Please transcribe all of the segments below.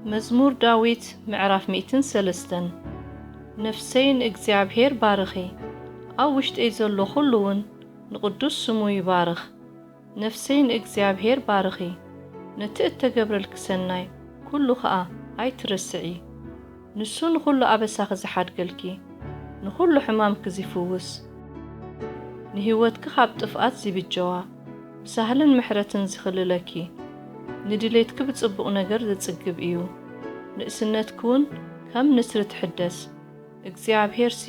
መዝሙር ዳዊት ምዕራፍ ሚእትን ሰለስተን። ነፍሰይ ንእግዚኣብሔር ባርኺ፣ ኣብ ውሽጠይ ዘሎ ኹሉ እውን ንቕዱስ ስሙ ይባርኽ። ነፍሰይ ንእግዚኣብሔር ባርኺ፣ ነቲ እተገብረልኪ ሰናይ ኩሉ ኸኣ ኣይትረስዒ። ንሱ ንኹሉ ኣበሳኺ ዝሓድገልኪ፣ ንኹሉ ሕማምኪ ዚፍውስ፣ ንህይወትኪ ኻብ ጥፍኣት ዚብጀዋ፣ ብሳህልን ምሕረትን ዚኽልለኪ፣ ንድሌትኪ ብጽቡቕ ነገር ዚጽግብ እዩ። ንእስነትኪውን ከም ንስሪ ትሕደስ። እግዚኣብሄርሲ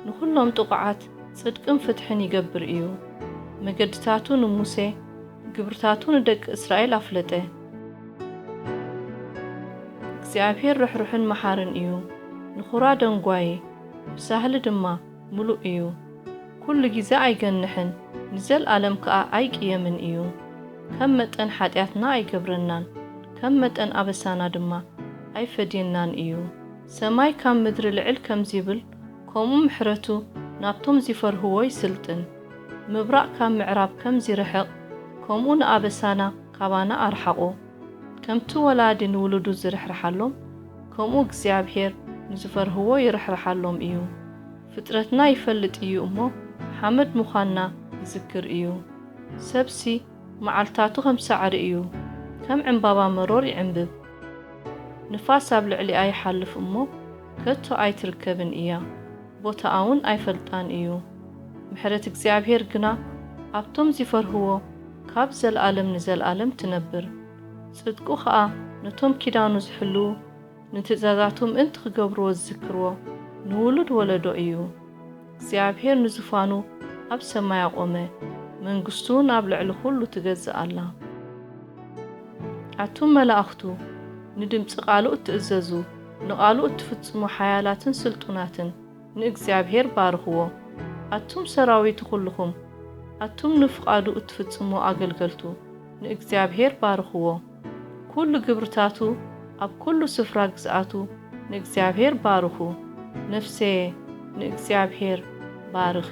ንኹሎም ጥቑዓት ጽድቅን ፍትሕን ይገብር እዩ። መገድታቱ ንሙሴ፣ ግብርታቱ ንደቂ እስራኤል ኣፍለጠ። እግዚኣብሄር ርሕሩሕን መሓርን እዩ፣ ንኹራ ደንጓዪ፣ ብሳህሊ ድማ ምሉእ እዩ። ኩሉ ግዜ ኣይገንሕን፣ ንዘለኣለም ከኣ ኣይቅየምን እዩ። ከም መጠን ሓጢኣትና ኣይገብረናን፣ ከም መጠን ኣበሳና ድማ ኣይፈድየናን እዩ። ሰማይ ካብ ምድሪ ልዕል ከም ዚብል፣ ከምኡ ምሕረቱ ናብቶም ዚፈርህዎ ይስልጥን። ምብራቕ ካብ ምዕራብ ከም ዚርሕቕ፣ ከምኡ ንኣበሳና ካባና ኣርሓቖ። ከምቲ ወላዲ ንውሉዱ ዝርሕርሓሎም፣ ከምኡ እግዚኣብሄር ንዝፈርህዎ ይርሕርሓሎም እዩ። ፍጥረትና ይፈልጥ እዩ እሞ፣ ሓመድ ምዃንና ይዝክር እዩ። ሰብሲ መዓልታቱ ከም ሳዕሪ እዩ፣ ከም ዕምባባ መሮር ይዕምብብ። ንፋስ ኣብ ልዕሊኣ ይሓልፍ እሞ፣ ከቶ ኣይትርከብን እያ፣ ቦታኣ እውን ኣይፈልጣን እዩ። ምሕረት እግዚኣብሄር ግና ኣብቶም ዚፈርህዎ ካብ ዘለኣለም ንዘለኣለም ትነብር። ጽድቁ ኸኣ ነቶም ኪዳኑ ዝሕልዉ፣ ንትእዛዛቱ ምእንቲ ኽገብርዎ ዝዝክርዎ፣ ንውሉድ ወለዶ እዩ። እግዚኣብሄር ንዙፋኑ ኣብ ሰማይ ኣቖመ፣ መንግስቱ እውን ኣብ ልዕሊ ኹሉ ትገዝእ ኣላ። ኣቱም መላእኽቱ፣ ንድምጺ ቃሉ እትእዘዙ፣ ንቓሉ እትፍጽሙ ሓያላትን ስልጡናትን፣ ንእግዚኣብሄር ባርኽዎ። ኣቱም ሰራዊቱ ኹልኹም፣ ኣቱም ንፍቓዱ እትፍጽሙ ኣገልገልቱ፣ ንእግዚኣብሄር ባርኽዎ። ኩሉ ግብርታቱ፣ ኣብ ኩሉ ስፍራ ግዝኣቱ፣ ንእግዚኣብሄር ባርኹ። ነፍሰየ፣ ንእግዚኣብሄር ባርኺ።